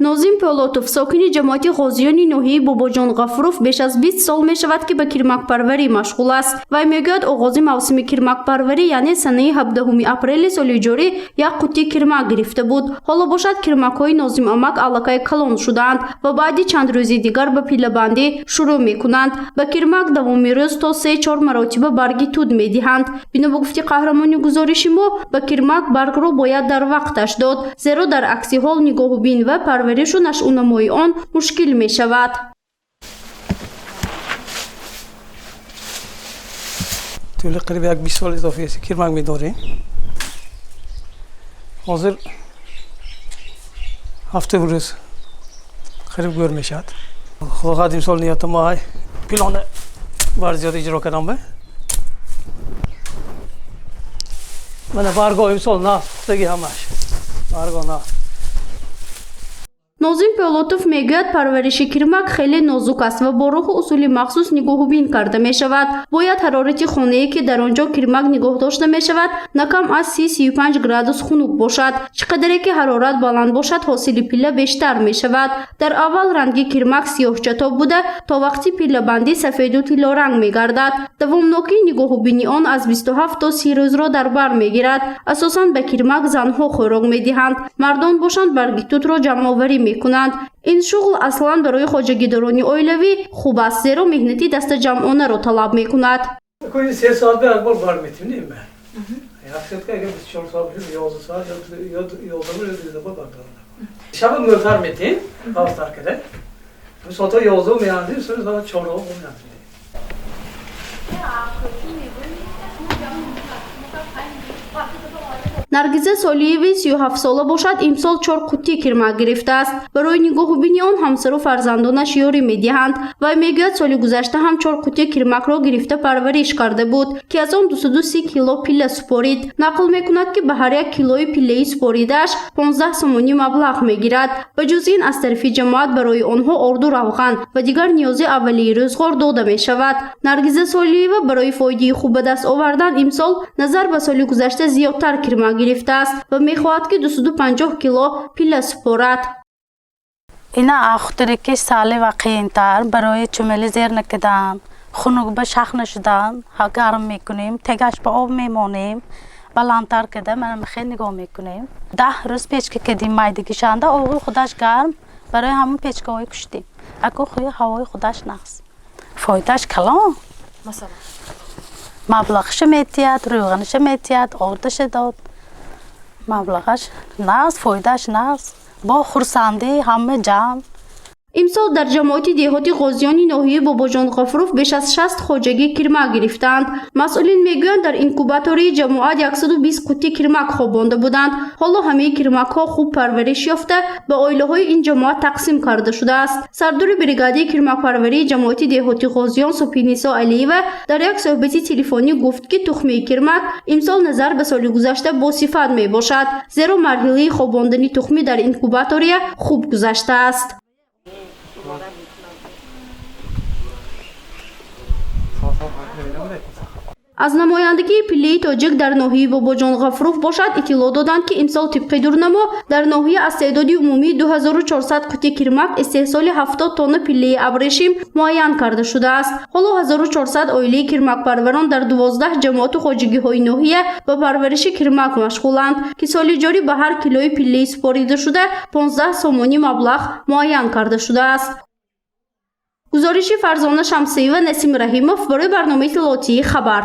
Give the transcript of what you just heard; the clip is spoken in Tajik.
Нозим Пёлотов, сокини ҷамоати Ғозиёни ноҳияи Бобоҷон Ғафуров, беш аз 20 сол мешавад, ки ба кирмакпарварӣ машғул аст. Вай мегӯяд, оғози мавсими кирмакпарварӣ, яъне санаи 17 апрели соли ҷорӣ, як қуттӣ кирмак гирифта буд. Ҳоло бошад, кирмакҳои Нозим амак аллакай калон шудаанд ва баъди чанд рӯзи дигар ба пиллабандӣ шурӯъ мекунанд. Ба кирмак давоми рӯз то 3-4 маротиба барги туд медиҳанд. Бино ба гуфти қаҳрамони гузориши мо, ба кирмак баргро бояд дар вақташ дод, зеро дар акси ҳол нигоҳубин ва парваришу нашъунамои он мушкил мешавад. Тӯли қариб як 20 сол изофӣ аст, кирмак медорем. Ҳозир ҳафтум рӯз қариб гӯр мешавад. Худо хоҳад, имсол ниятам ай пилона бар зиёд иҷро кардам. Ба мана барго имсол наст, пухтагӣ ҳамаш барго наст. Нозим Пёлотов мегӯяд, парвариши кирмак хеле нозук аст ва бо роҳу усули махсус нигоҳубин карда мешавад. Бояд ҳарорати хонае, ки дар он ҷо кирмак нигоҳ дошта мешавад, на кам аз 30-35 градус хунук бошад. Чӣ қадаре ки ҳарорат баланд бошад, ҳосили пилла бештар мешавад. Дар аввал ранги кирмак сиёҳчатоб буда, то вақти пиллабандӣ сафеду тиллоранг мегардад. Давомнокии нигоҳубини он аз 27 то 30 рӯзро дар бар мегирад. Асосан ба кирмак занҳо хӯрок медиҳанд, мардон бошанд, барги тутро ҷамъоварӣ мекунанд. Ин шуғл аслан барои хоҷагидорони оилавӣ хуб аст, зеро меҳнати дастаҷамъонаро талаб мекунад. 3 соат ба як бор барг метим. Як сутка агар 24 соат бошад, 11 соат ё 11 ё 12 бор барг дорам. Шаба мӯтар метим, ҳафтар када. Соатҳо 11 меандим, соат 4 меандим. Наргиза Солиеви 37-сола бошад, имсол 4 қуттӣ кирмак гирифтааст. Барои нигоҳубини он ҳамсару фарзандонаш ёрӣ медиҳанд. Вай мегӯяд, соли гузашта ҳам 4 қуттӣ кирмакро гирифта парвариш карда буд, ки аз он 230 кило пилла супорид. Нақл мекунад, ки ба ҳар як килои пиллаи супоридааш 15 сомонӣ маблағ мегирад. Ба ҷуз ин, аз тарафи ҷамоат барои онҳо орду, равған ва дигар ниёзи аввалии рӯзғор дода мешавад. Наргиза Солиева барои фоидаи хуб ба даст овардан имсол назар ба соли гузашта зиёдтар кирмак гирифтааст ва мехоҳад, ки 250 кило пилла супорад. Ина ахтаре ки соли ва қиинтар барои чумели зер накидан, хунук ба шах нашудан, гарм мекунем, тегаш ба об мемонем, баландтар кида мана хел нигоҳ мекунем. 10 рӯз печка кардем, майдагишанда оғил худаш гарм, барои ҳамон печкаҳои куштем. Аку хуи ҳавои худаш нағз. Фоидааш калон. Масалан, маблағша метиҳад, рӯғанаша метиҳад, ордаша дод. Маблағаш нағз, фоидааш нағз. Бо хурсандӣ ҳама ҷамъ. Имсол дар ҷамоати деҳоти Ғозиёни ноҳияи Бобоҷон Ғафуров беш аз 60 хоҷагӣ кирмак гирифтаанд. Масъулин мегӯянд, дар инкубатории ҷамоат 120 қуттӣ кирмак хобонда буданд. Ҳоло ҳамаи кирмакҳо хуб парвариш ёфта, ба оилаҳои ин ҷамоат тақсим карда шудааст. Сардори бригадаи кирмакпарварии ҷамоати деҳоти Ғозиён Субҳинисо Алиева дар як суҳбати телефонӣ гуфт, ки тухмии кирмак имсол назар ба соли гузашта босифат мебошад, зеро марҳилаи хобондани тухмӣ дар инкубатория хуб гузаштааст. Аз намояндагии пиллаи тоҷик дар ноҳияи Бобоҷон Ғафуров бошад, иттилоъ доданд, ки имсол тибқи дурнамо дар ноҳия аз теъдоди умумии 2400 қуттӣ кирмак истеҳсоли 70 тонна пиллаи абрешим муайян карда шудааст. Ҳоло 1400 оилаи кирмакпарварон дар 12 ҷамоату хоҷагиҳои ноҳия ба парвариши кирмак машғуланд, ки соли ҷорӣ ба ҳар килои пиллаи супоридашуда 15 сомонӣ маблағ муайян карда шудааст. Гузориши Фарзона Шамсиева, Насим Раҳимов барои барномаи иттилоотии «Хабар».